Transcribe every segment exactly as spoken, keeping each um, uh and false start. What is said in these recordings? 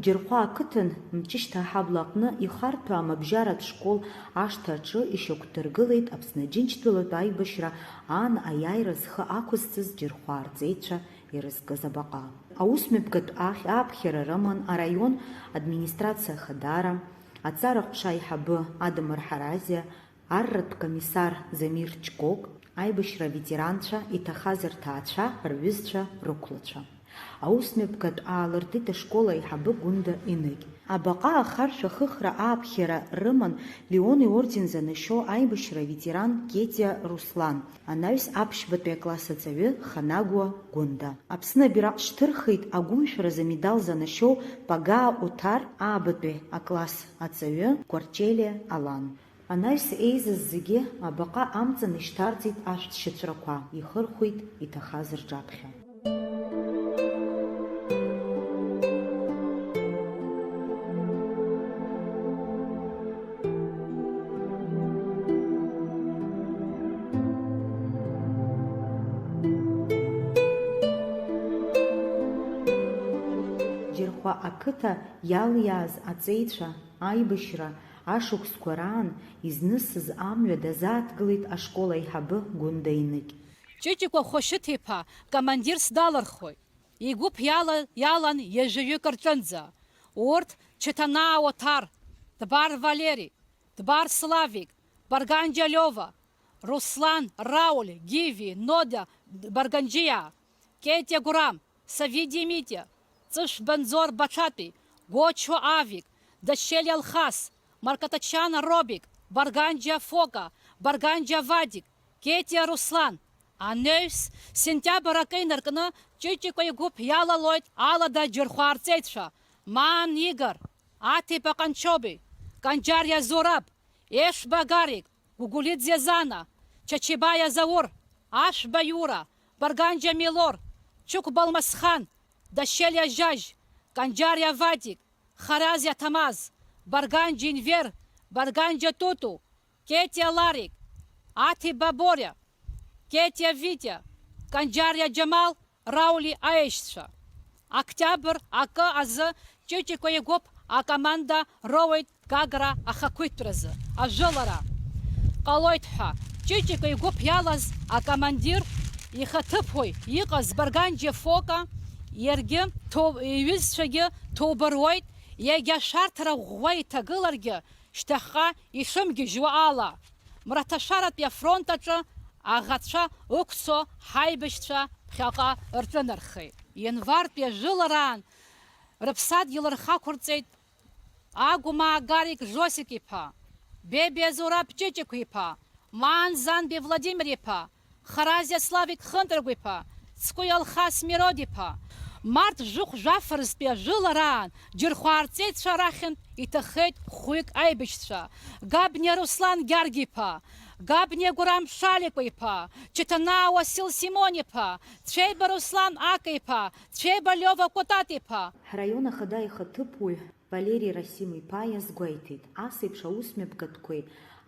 Џьырхәа ақыҭан Мҷышьҭа аҳабла аҟны ихарҭәаам абжьаратә школ ашҭа аҿы ишьақәдыргылеит Аԥсны Џьынџьтәылатә аибашьра аан аиааира зхы ақәызҵаз Џьырхәа арҵеицәа ирызкыз абаҟа. Аусмҩаԥгатә ахь ааԥхьара рыман араион администрациа ахадара, аҵара ҟәша аиҳабы Адамыр Ҳаразиа, арратә комиссар Замир Ҷкок, аибашьра аветеранцәа, иҭахаз рҭаацәа, рҩызцәа, рықәлацәа. Аусмҩаԥгатә аалыртит ашкол аиҳабы Гәында Еныгь. Абаҟа ахаршә ахыхра ааԥхьара рыман Леон иорден занашьоу аибашьра аветеран Кетиа Руслан, анаҩс аԥшьбатәи акласс аҵаҩы Ханагәа Гәында. Аԥсны абираҟ шьҭырхит агәымшәаразы амедал занашьоу Пагаа Оҭар, аабатәи акласс аҵаҩы Кәарчелиа Алан. Анаҩс еизаз зегьы абаҟа амҵан ишьҭарҵеит ашәҭшьыҵәрақәа, ихырхәеит иҭахаз рҿаԥхьа. Џьырхәа ақыҭа иалиааз аҵеицәа аибашьра ашықәсқәа раан изнысыз амҩа дазааҭгылеит ашкол аиҳабы Гәында Еныгь. Ҷыҷыкәа Хәашьыҭ-иԥа командирс далырхуеит. Игәыԥ иала-, иалан ҩажәаҩык рҿынӡа. Урҭ Чаҭанаа Оҭар, Дбар Валери, Дбар Славик, Барганџьа Лиова, Руслан, Рауль, Гиви, Нода, Барганџьиа, Кетиа Гурам, Савидиа Митиа, Ҵышә Банзор Баҭатәи, Гочо Авик, Дашьель Алхас, Маркатачан Робик, Барганџьа Фока, Барганџьа Вадик, Кетиа Руслан. Анаҩс, сентиабр акы инаркны, Ҷыҷыкәа игәыԥ иалалоит Алада Џьырхәа арҵеицәа, Маан Игор, Аҭиба Ҟанчобеи, Канџьариа Зураб, Ешба Гарик, Гәыгәлиӡе Зана, Чачибаиа Заур, Ашәба Иура, Барганџьа Милор, Чықәба Алмасхан, Дашьелиа Жьажь, Канџьариа Вадик, Харазиа Ҭамаз, Барганџьа Енвер, Барганџьа Туту, Кетиа Ларик, Аҭиба Бориа, Кетиа Витиа, Канџьариа Џьамал, Раули аешьцәа. Октиабр акы азы Ҷыҷыкәа игәыԥ акоманда роуеит Гагра ахақәиҭтәразы, ажәылара. Ҟалоит ҳәа, Ҷыҷыкәа игәыԥ иалаз акомандир ихаҭыԥуаҩ иҟаз Барганџьиа Фока, иаргьы ҭоу-, иҩызцәагьы ҭоуба руеит, иагьа ашәарҭара ӷәӷәа иҭагыларгьы, шьҭахьҟа ишымгьежьуа ала, Мраҭашәаратәи афронт аҿы аӷацәа ықәцо ҳаибашьцәа ԥхьаҟа рҿынархеит. Ианвартәи ажәылараан рыԥсадгьыл рхақәырҵеит Агәмаа Гарик Жосик-иԥа, Бебиа Зураб Ҷыҷықә-иԥа, Маан Занбиа Владимир-иԥа, Харазиа Славик Хынтрагә-иԥа, Цкәи Алхас Мирод-иԥа. Март жәохә жәаф рзтәи ажәылараан Џьырхәа арҵеицәа рахьынтә иҭахеит хәҩык аибашьцәа, Габниа Руслан Гьаргь-иԥа, Габниа Гәырам Шаликәа-иԥа, Чаҭанаа Уасил Симон-иԥа, Цәеиба Руслан Ака-иԥа, Цәеиба Лиова Кәатат-иԥа. Ҳраион ахада ихаҭыԥуаҩ Валери Расим-иԥа иазгәеиҭеит, ас еиԥш аусмҩаԥгатәқәеи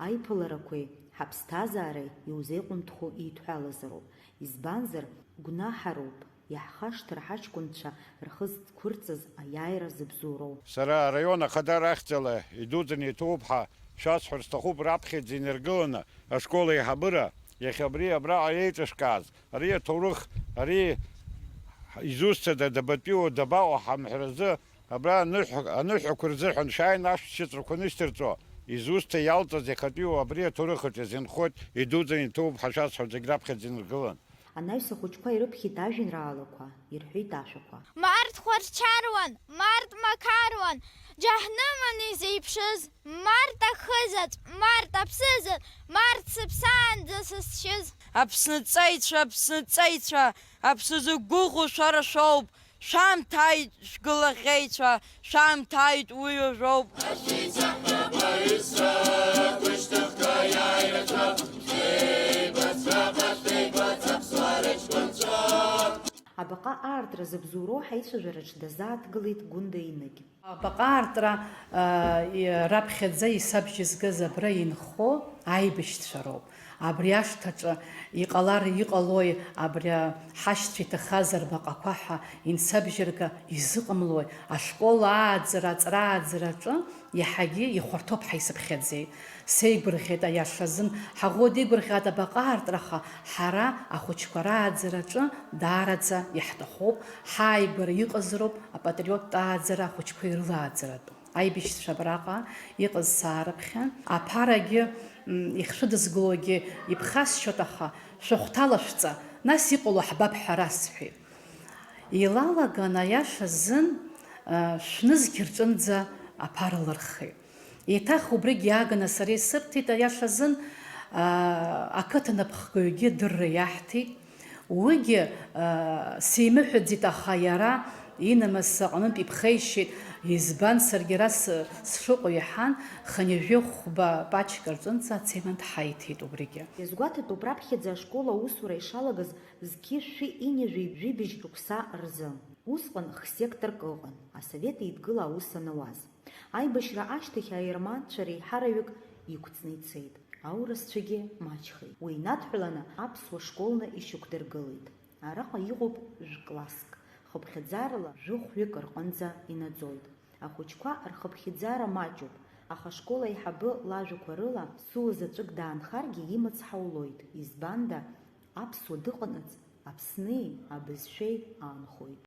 аиԥыларақәеи ҳаԥсҭазаареи иузеиҟәымҭхо еидҳәалазароуп, избанзар, гәнаҳароуп, иаҳхашҭыр ҳаҷкәынцәа рхы зқәырҵаз аиааира зыбзоуроу. Сара араион ахада рахьӡала идуӡӡаны иҭоуп ҳәа шәасҳәар сҭахуп, раԥхьаӡа инаргыланы ашкол аиҳабыра, иахьа абри абраҟа еиҿышәкааз, ари аҭоурых, ари изусҭцәада, дабатәиу, дабаҟоу ҳамҳәаразы, абра аныҳәа-, аныҳәақәа рзыҳәан шәааины ашәҭшьыҵәрақәа нышьҭарҵо, изусҭа иалҵыз ихатәиу абри аҭоурых аҿы иазынхоит, идуӡӡаны иҭоуп ҳәа шәасҳәап, зегь раԥхьаӡа инаргылан. Анаҩс ахәыҷқәа ирыԥхьеит ажәеинраалақәа, ирҳәеит ашәақәа. Март хәарчаруан, март мақаруан, џьаҳнымын изеиԥшыз, март ахызаҵә, март аԥсыӡаҵә, март сыԥсаанӡа сызшьыз. Аԥсныҵеицәа, Аԥсныҵеицәа, Аԥсны зықәгәыӷу шәара шәоуп, шәамҭааит, шәгәылаӷьеицәа, шәамҭааит, уи уажәоуп. Абаҟа аартра зыбзоуроу ҳаицәажәараҿ дазааҭгылеит Гәында Еныгь. Абаҟа аартра, а, и-, раԥхьаӡа исабжьызгаз абра инхо аибашьцәа роуп. Абри ашҭаҿы иҟалар иҟалои, абри ҳашьцәа иҭахазар баҟақәа ҳәа инцәабжьарга изыҟамлои, ашкол ааӡара, аҵрааӡараҿы иаҳагьы ихәарҭоуп ҳәа исыԥхьаӡеит. Сеигәырӷьеит, аиаша азын, ҳаӷоу дигәырӷьаат абаҟа аартраха, ҳара ахәыҷқәа рааӡараҿы даараӡа иаҳҭахуп, ҳааигәара иҟазароуп апатриоттә ааӡара ахәыҷқәа ирылааӡаратәы. Аибашьцәа абраҟа иҟаз саарыԥхьан, аԥарагьы, м, ихшәыдызгылогьы иԥхасшьоит, аха шәыхәҭала шәҵа, нас иҟало ҳбап ҳәа расҳәеит. Илалаган аиаша азын, а, шәнызқь рҿынӡа аԥара лырхеит. Еиҭах убригь иааганы сара исырҭеит, аиаша азын, а, ақыҭа напхгаҩгьы адырра иаҳҭеит. Уигьы, а, симыҳәаӡеит, аха иара инамыс аҟнытә иԥхеишьеит, избан, саргьы ара сы-, сшыҟоу иаҳан, хынҩажәи хәба пачка рҿынӡа ацемент ҳаиҭеит убригьы. Иазгәаҭатәуп раԥхьаӡа ашкол аусура ишалагаз зқьи шәи ҩынҩажәи жәибжь рықәса рзы. Усҟан х-секторк ыҟан, Асовет Еидгыла аус анауаз. Аибашьра ашьҭахь аерманцәа реиҳараҩык иқәҵны ицеит. Аурысцәагьы маҷхеит. Уи инадҳәаланы аԥсуа школны ишьақәдыргылеит. Араҟа иҟоуп жәкласск, хыԥхьаӡарала жәохәҩык рҟынӡа инаӡоит. Ахәыҷқәа рхыԥхьаӡара маҷуп, аха ашкол аиҳабы лажәақәа рыла, суа заҵәык даанхаргьы имаҵ ҳаулоит, избанда, аԥсуа дыҟанаҵ, Аԥсни абызшәеи аанхоит.